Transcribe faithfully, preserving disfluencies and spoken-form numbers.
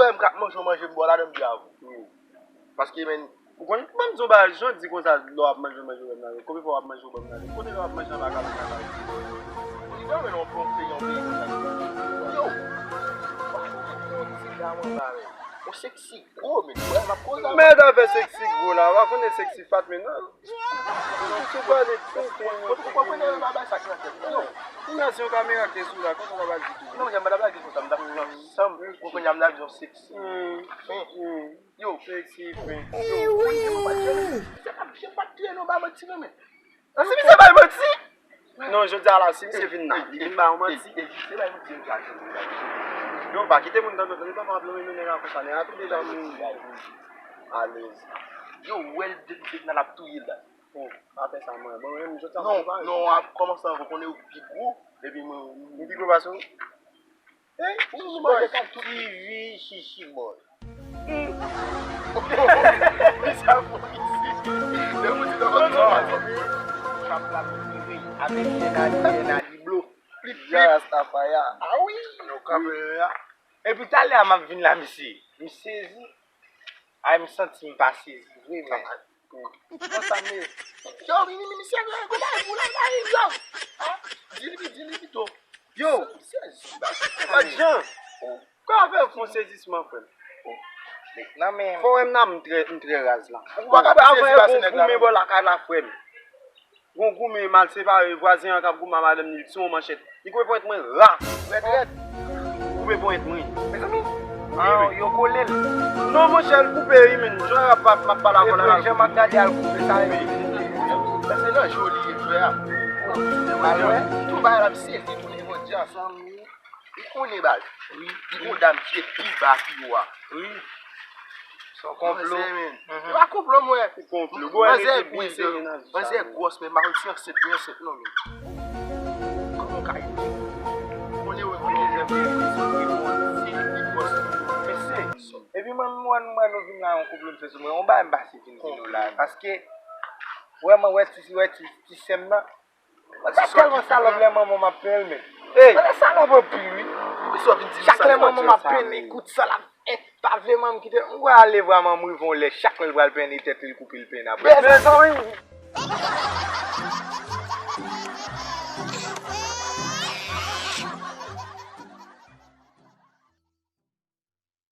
M ka manje, manje, m bò ladan, m byen avè w. Paske, men, ou konn, ban m di w bagay, jan w di konsa, lè w ap manje, manje, w nan konbyen fwa w ap manje, w nan kote lè w ap manje anba kabann nan? Ou di, men, yon bon peyi, yon peyi konsa. Yo, w ap yon ti gaman ba, men. Yon seksi gwo, men. Wè, m ap koze avè w. Men afè seksi gwo la, w pa konnen seksi fat, men non. Ou pale tonton. Ou konprann nan bagay sa k nan tèt mwen. Non. Kounya se yon kamera ki sou la, konsa w pa di tou. Non, men m pa ta blague konsa, m ta fè ansanm. Ou konn, m ta di yon seksi. Hmm. Yo. Seksi fen. Yo, wi. Misye pa t jwenn, misye pa t jwenn, non, ba manti, non, men. Nan si misye bay manti. Non, jodi a la, si misye vin la, li vin ba yon manti. Misye bay manti, yo ka jwenn. Yo, pa kite moun tanto, tanto, pa ap lonmen nou nèg la konsa, nèg la tou deja moun alèz. Yo, wè l depi l ap touye l la. Bon, pa fè sa, mwen. Bon, mwen, jodi a, non, non, w ap kòmanse ankò, konnen ou pi gwo, epi mwen, mwen pi gwo pase w. Hey, ou sou manje ka tou. T V chichi boy. Sa fò isi. Lè ou di nan kòt sa. Trap la, wi. Avèk N A D, N A D blo. Pli pli. Rastafari. Ah wi. Nou kanpe la. Epi talè a m ap vin la, misye. M sezi. Ay, m santi m pa sezi vre, men. Konsa m ye. Yo, mi, mi, mi, misye, yo, yo, yo, yo, yo, yo. Di li, di li pito. Yo, sezi. Jan. Kòman fè w fè yon sezisman, frè m? Nan men. Fò wè m nan, m trè, m trè raz la. Ou pa ka fè sezi pase nèg la, non. Goumen bò lakay la, frè m. Gon goumen mal separe, vwazen an k ap goumen a madanm li, sou yon manchèt. Li koupe ponyèt mwen ra. Rèd, rèd. Koupe ponyèt mwen. Mezanmi. Ah, yo kole l. Non, monchè, l koupe, wi, men. Jodi a, m ap pale avè w la. Jan m ap gade a, l koupe sa, wi. Sa se nan joli, frè. Mal wè. Tou bagay la, m sezi pou li, jodi a. Ou konnen baz. Wi. Li gon dam ki pi ba ki ou a. Wi. Se yon konplo. Manzè, men. Mhm. Se pa konplo, mwen. Se konplo. Manzè gwize. Manzè gwòs, men m pa konn si ansent li ansent non, men. Kòman w ka ede? Konnen wè, konnen lè mwen, si li gwòs. Mesye, epi mwen, mwen, mwen, nou vin la yon konplo, m fè sou mwen. Yon bagay m pase vin di nou la. Paske, wè, mwen, wè, ti, wè, ti, ti sè m nan. Sa tèlman salòp lè manman m ap penyen l, men. Ey! Sa salòp anpil, wi. Chak lè manman m ap penyen l, kout san l ap fè, pa vle manman m kite l. M kwè ale vrèman m rive yon lè, chak lè l pral penyen tèt li, l koupe l penyen apre. Mezanmi!